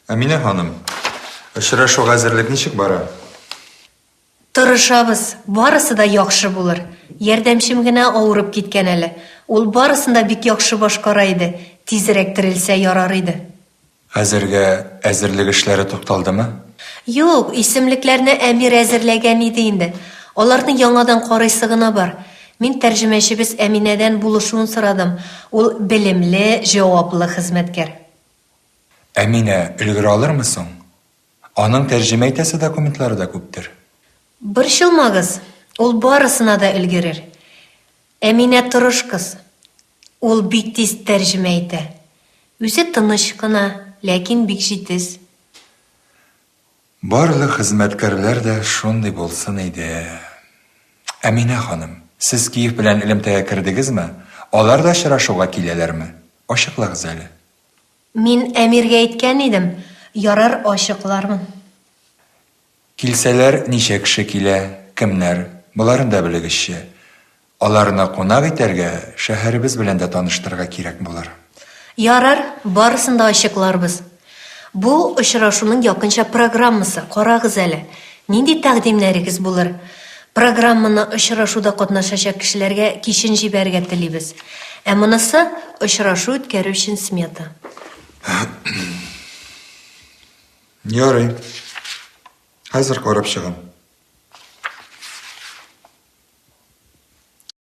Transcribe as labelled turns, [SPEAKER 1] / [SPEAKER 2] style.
[SPEAKER 1] Әминә ханым, очрашуга әзерлек ничек бара?
[SPEAKER 2] Тырышабыз, барысы да яхшы булыр. Ярдәмчем генә авырып киткән әле. Ул барысын да бик яхшы башкара иде, тизрәк терелсә ярар иде.
[SPEAKER 1] Хәзергә әзерлек эшләре тукталдымы?
[SPEAKER 2] Юк, исемлекләрне Әмир әзерләгән иде инде. Аларны яңадан карыйсы гына бар. Мин тәрҗемәчебез Әминәдән булышуын сорадым. Ул белемле, җаваплы хезмәткәр.
[SPEAKER 1] Әминә өлгерә алырмы соң? Аның тәрҗемә итәсе документлары да күптер.
[SPEAKER 2] Борчылмагыз, ул барысына да өлгерер. Әминә тырыш кыз. Ул бик тиз тәрҗемә итә. Үзе тыныч кына, ләкин бик җитез.
[SPEAKER 1] Барлык хезмәткәрләр дә шундый булсын иде. Әминә ханым, сез Киев белән элемтәгә кердегезме? Алар да очрашуга киләләрме? Ачыклагыз әле.
[SPEAKER 2] Мин Әмиргә әйткән идем, ярар, ачыклармын.
[SPEAKER 1] Килсәләр, ничә кеше килә, кемнәр, боларын да белегезче. Аларны кунак итәргә, шәһәребез белән дә таныштырырга кирәк булыр.
[SPEAKER 2] Ярар, барысын да ачыкларбыз. Бу очрашуның якынча программасы, карагыз әле. Нинди тәкъдимнәрегез булыр? Программаны очрашуда катнашачак кешеләргә кичен җибәрергә телибез. Ә монысы, очрашу үткәрү өчен смета.
[SPEAKER 1] Ярый. Хәзер карап чыгам.